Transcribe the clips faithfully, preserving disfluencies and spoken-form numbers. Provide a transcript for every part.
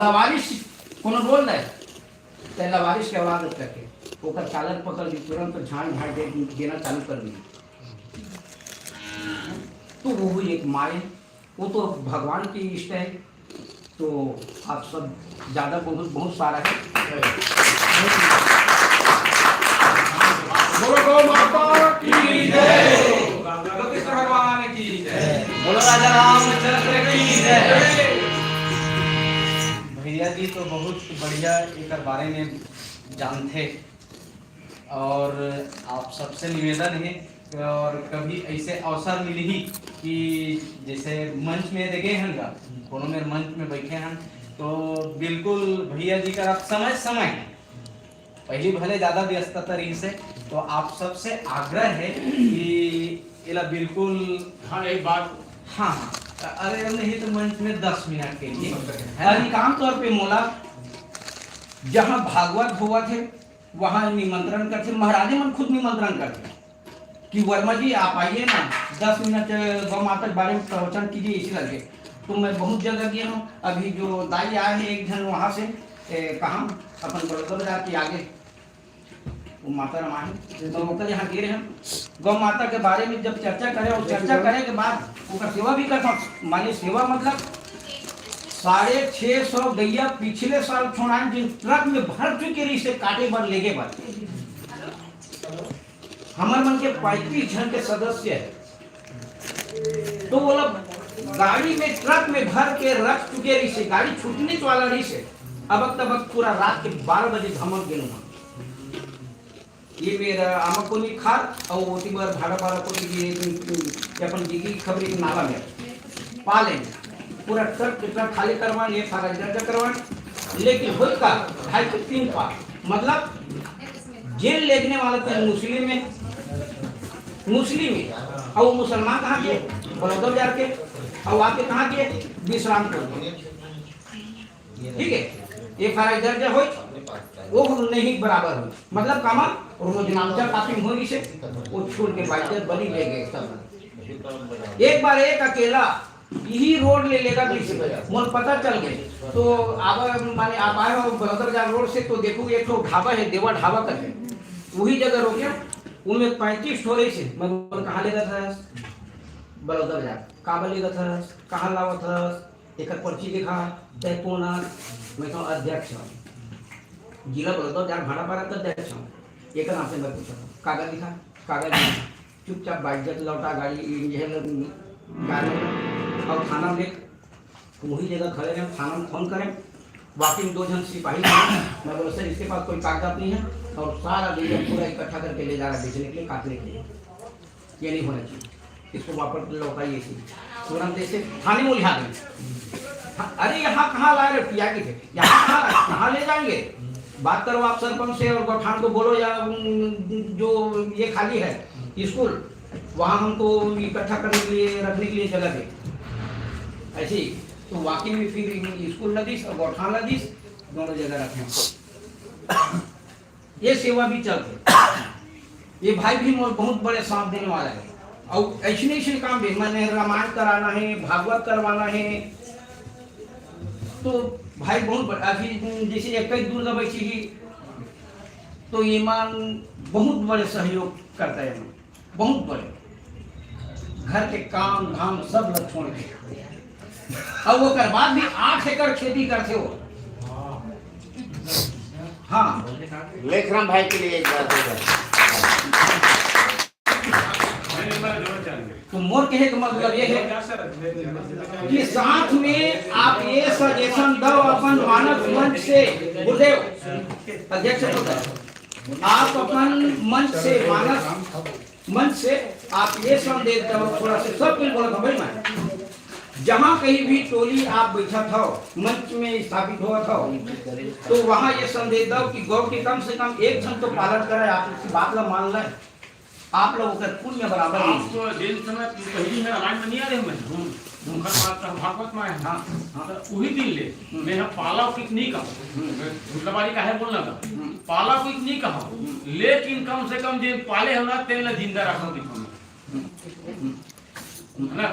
लावारिस कोनो बोल रहे, ते लावारिस के औलाद करके ओकर कालर पकड़ ली, तुरंत झांझ झांझ दे, देना चालू कर दी। तो वो भी एक माए, वो तो भगवान की इष्ट है। तो आप सब ज्यादा बहुत, बहुत सारा है। बोलो गौ माता की जय, कृष्ण भगवान की जय, बोलो राजा रामचंद्र की जय। भैया जी तो बहुत बढ़िया एकर बारे में जानथे, और आप सबसे निवेदन है, और कभी ऐसे अवसर मिलही कि जैसे मंच में दे गए हन गा, कोनो मेर मंच में बैठे हन, तो बिल्कुल भैया जी कर आप समय समय, पहली भले ज्यादा व्यस्तता रही से, तो आप सबसे आग्रह है कि एला बिल्कुल हाँ, एक बात। हाँ, हाँ। अरे, नहीं तो मंच में दस मिनट के लिए। है ना? अभी आमतौर पे मोला जहाँ भागवत होवत है, वहाँ निमंत्रण करथे, महाराजे मन खुद निमंत्रण करथे कि वर्मा जी, आप आइए ना, दस मिनट गौ माता के बारे में प्रवचन कीजिए, इसी करके। तो मैं बहुत जगह गया हूँ। अभी जो दाई आए हैं एक जन वहाँ से, ए, कहाँ, अपन बड़ौदा बाजार के आगे, वो माता राम आए, तो ओकर यहाँ गे रहे हम। गौ माता के बारे में जब चर्चा करे, और चर्चा करे के बाद ओकर सेवा भी करता हूँ। माने सेवा मतलब साढ़े छः सौ गैया पिछले साल छोड़ाए, जिन ट्रक में भर चुके रही से काटे बर, लेगे बर। हमर मन के पैंतीस जन के सदस्य है, तो वो लोग गाड़ी में, ट्रक में भर के रख चुके रही से, गाड़ी छूटने वाला रही से। अब तब पूरा रात के बारह बजे धमक गेलू हम। ये मेरा आमा कोनी खार और ओती बार भाड़ा बारा कोनी ये, ये अपन दिगी खबरी के नाला में पा लेंगे। पूरा ट्रक के ट्रक खाली करवाएं, ये सारा जर्जर करवाएं। लेकिन होई का, ढाई से तीन पार, मतलब जेल लेगने वाला तो मुस्लिम है, मुस्लिम है, और वो मुसलमान कहाँ के? बलौदा बाजार के। और आपके कहाँ के? विश्रामपुर के। ठीक है, एफ आई आर दर्ज होई, वो नहीं बराबर होई, मतलब कामा रोजनामचा कापी होई से, वो छोड़ के बाइक बनी ले गए सब। एक बार एक अकेला यही रोड ले लेगा, किसी मोर पता चल गए। तो आप माने आप आए हो बलौदा बाजार रोड से, तो देखो एक ठो ढाबा है, देवा ढाबा करके, वही जगह रोके। उनमें पैंतीस ठो रही से। मैं बोला, "कहाँ लेगा था?" "बलौदा बाजार।" "काबर लेगा था? कहाँ लावा था? एकर पर्ची देखा, तय कौन आ?" मैं कहूँ, "अध्यक्ष हूँ, जिला बलौदा बाजार भाड़ा पारा का अध्यक्ष हूँ।" एकर नाम से मैं पूछा था, "कागज दिखा, कागज दिखा।" चुपचाप बाइक जब लौटा गाड़ी, ये है लोग गाड़ी और थाना में वही जगह खड़े रहे, थाना में फोन करें। वाकई में दो जन सिपाही थे। मैं बोला, "सर, इसके पास कोई कागजात नहीं है और सारा गैया पूरा इकट्ठा करके ले जा रहा है बेचने के लिए, काटने के लिए, ये नहीं होना चाहिए, इसको वापस लौटाइए इसी।" तुरंत ऐसे थाने में उलझा देंगे। हाँ, अरे, यहाँ कहाँ ला रहे हो, पिया के थे, यहाँ कहाँ, कहाँ ले जाएंगे? बात करो आप सरपंच से और गौठान को बोलो या, उम, जो ये खाली है स्कूल, वहाँ हमको इकट्ठा करने के लिए, रखने के लिए जगह दे। ऐसे ही तो वाकई में फिर स्कूल लदीस और गौठान लदीस, दोनों जगह रखे हमको। ये सेवा भी चलते। ये भाई भी मोर बहुत बड़े साथ देने वाला है। और ऐसे नहीं से काम भी, मैंने रामायण कराना है, भागवत करवाना है, तो भाई बहुत बड़ा, अभी जैसे एक ही दुर्गा बैठी ही, तो ईमान बहुत बड़े सहयोग करता है, बहुत बड़े घर के काम धाम सब लोग छोड़ के, और ओकर बाद भी आठ एकड़ खेती करथे वो। हाँ, लेखराम भाई के लिए एक बार हो जाए। तो मोर कहे का मतलब ये है कि साथ में आप ये सजेशन दो अपन मानस मंच से, गुरुदेव अध्यक्ष महोदय, आप अपन मंच से, मानस मंच से आप ये संदेश दो, थोड़ा सा सब कुछ बोला था भाई मैं, जहाँ कहीं भी टोली आप बैठा था, मंच में स्थापित हुआ था, तो वहाँ ये संदेश दो कि गौ के कम से कम एक जन तो पालन करे, आप इस बात का मान लें, आप लोगों का पुण्य बराबर आप नहीं। तो दिन समय पहली में लाइन में नहीं आ रहे, मैं हूँ। उनका बात तो भागवत में है। हाँ, हाँ। तो वही दिन ले, हम्म। मैं यहाँ पाला कुछ नहीं कहा। हम्म। मैं झूठबाजी का है बोलना था। हम्म। पाला कुछ नहीं कहा। हम्म। लेकिन कम से कम जिन पाले हो ना, तेल ना जिंदा रखो दिखो। हम्म। हम्म। है ना?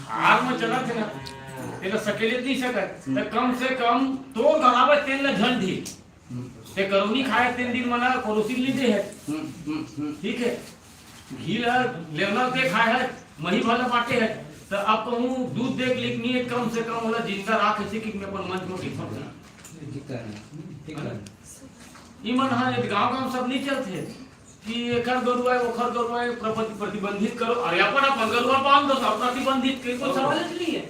हार में चला थे ना। तेला सकेले नहीं सकत, त कम से कम तोर घर आवे तेन ला झन ढील। ते करौनी खाए तेन दिन मन ला परोसी ली दे है। हम्म, हम्म, हम्म। ठीक है, घी ला लेवना ते खाए है, मही भला बाटे है, त अब कहूँ दूध देख लिख नहीं है, कम से कम ओला जिंदा राख ऐसे कि मैं अपन मंच में टिक सकूँ। ठीक है, ठीक है। ई मन हा गांव गांव सब नहीं चलते कि एकर गरुआ है, ओखर गरुआ है, प्रति-, प्रतिबंधित करो। अरे अपन अपन गरुआ बांध दो, सब प्रतिबंधित के कोई सवाल ही नहीं है।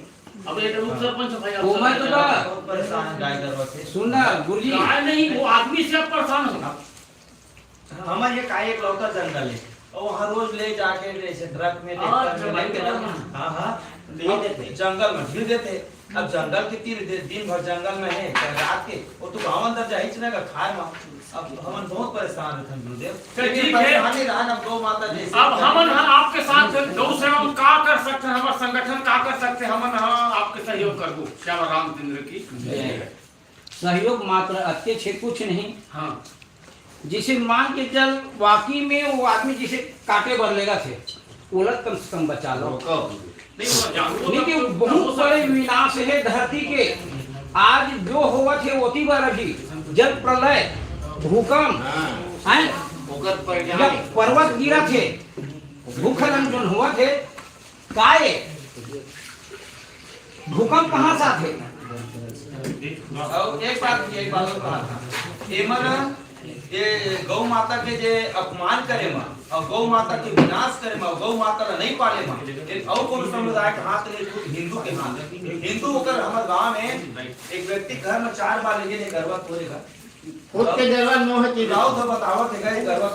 अब एक उप सरपंच भाई, आप ओमा सब तो बा। बहुत परेशान है गाय गरुआ से। सुन ना, गुरुजी। गाय नहीं, वो आदमी से आप परेशान हो। हमर ये का एकलौता जंगल है, और वहाँ रोज ले जाके जैसे ट्रक में, हाँ, ट्रैक्टर में जंगल लेके में। जाना। हाँ, हाँ, ले अब देते। जंगल में ढील देते। अब जंगल के तीर दे, दिन भर जंगल में है, कल रात के, वो तो गाँव अंदर जाहिच ना का खाए मा। अब हमन बहुत परेशान रहथन गुरुदेव। चल, लेकिन ठीक है। परेशानी रहन अब गौ माता जैसे अब हमन ह आपके साथ गौ सेवा में का कर सकते हैं, हमारा संगठन का कर सकते हैं, हमन ह आपके सहयोग करबो। श्याम रामचंद्र की जय। सहयोग मात्र, अतेच हे, कुछ नहीं। हाँ। जैसे मान के चल, वाकई में वो आदमी जैसे काटे बर लेगा थे, ओला कम से कम बचा लो। रोको। नहीं, वो जानवर नहीं, कि तो बहुत बड़े विनाश है धरती के। आज जो होवत है, ओती बार अभी जल प्रलय, भूकंप, हाँ। हैं? ओकर परिणाम। जब पर्वत गिरत है, भूखलन जोन होवत है, काय? भूकंप कहाँ से आथे? अउ एक बात, एक बात और कहा था, एमन ये गौ माता के जे अपमान करे मा और गौ माता के विनाश करे मा, गौ माता ला नहीं पाले मा, एक और कोनो समुदाय के हाथ ले, खुद हिंदू के हाथ। हिंदू होकर हमर गांव में एक व्यक्ति घर में चार बार ले गए गरबा तोड़ेगा। खुद के गरबा नोहे के राउत ह बतावत हे गए गरबा